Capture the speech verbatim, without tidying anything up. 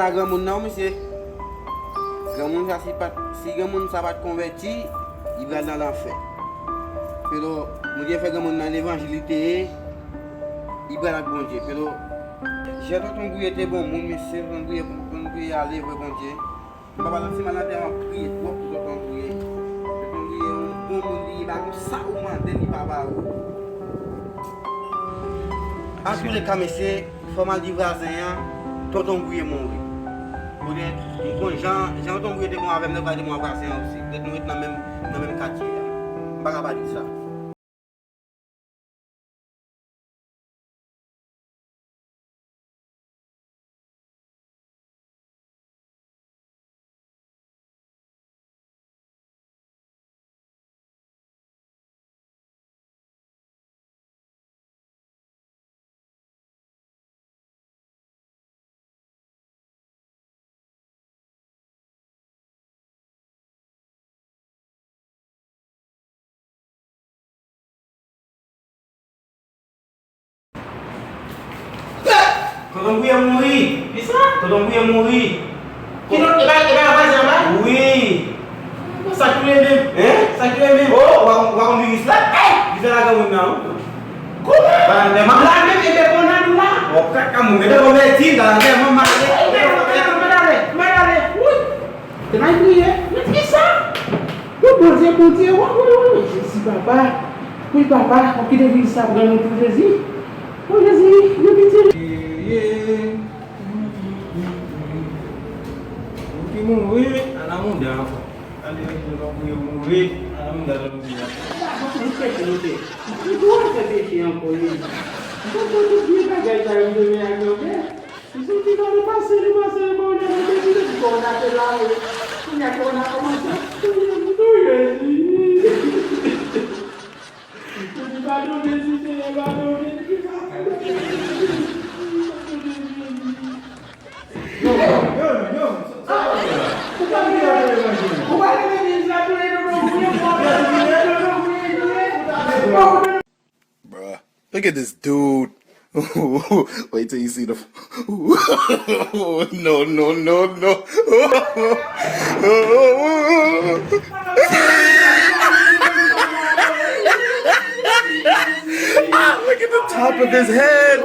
A granmoun nan, wi, mesye. Granmoun sa, si pa t, si granmoun sa pa t konvèti, li pral nan lanfè. Pero, Bondye fè granmoun nan levanjil li te ye, li pral ak Bondye. Pero, jan Tonton Gouye te bon moun, mesye, Tonton Gouye, Tonton Gouye ale vre Bondye. M pa pale anpil, m al antèman priye twòp pou Tonton Gouye. Tonton Gouye yon bon moun li ye, pa gon sa ou mande li pa ba ou. Antouleka, mesye, fò m al di vwazen an, Tonton Gouye mouri. Kote, m konn jan, jan Tonton Gouye te bon avè m, lè m te bon ak vwazen an osi. Petèt nou ret nan menm, nan menm katye a. M pa ka pa di sa. Tonton Gouye mouri. Kisa? Tonton Gouye mouri. Ki non, e pa, e pa vwazen an ba? Wi. Sa k rive menm? Hein? Sa k rive menm? Oh, ou pa konn, ou pa konn viris la? Hey! Li fè la granmoun nan, wi. Kòman? Ba, lè m ap la menm, e te konn an nou la. Oh, kaka moun, mete konvèti, m ta la tèlman male. E te konn, e te konn, mwen ale, mwen ale. Wi. Te may priye. Men kisa? Wi, Bondye, Bondye, wi, wi, wi, wi, Jezi, papa. Wi, papa, ou kite viris sa pran nou tou, Jezi. O Jezi, gen pitye. Ou ki mouri, ala mouda ankò. Ale, nou pa pou yo mouri, ala mouda, ala mouda. Ou pèse, ou pèse. Ou pèse ankò, ye. Ou pèse tout vye bagay sa yo, m te vin ak yo, men. Li soti la, li pase, li pase, li pran yon lè, li pèse, li di kòwona te lave. Kounye a kòwona kòmanse ap touye, touye li. Li di, padone, Jezi, Senyè, padone. Yo, yo, yo, yo, sa, sa, sa. Ou pa vle, ou pa vle legliz la, touye nou, nou vle, nou vle, nou vle, nou vle. Bruh, look at this dude. Wait till you see the. No, no, no, no. Look at the top of his head.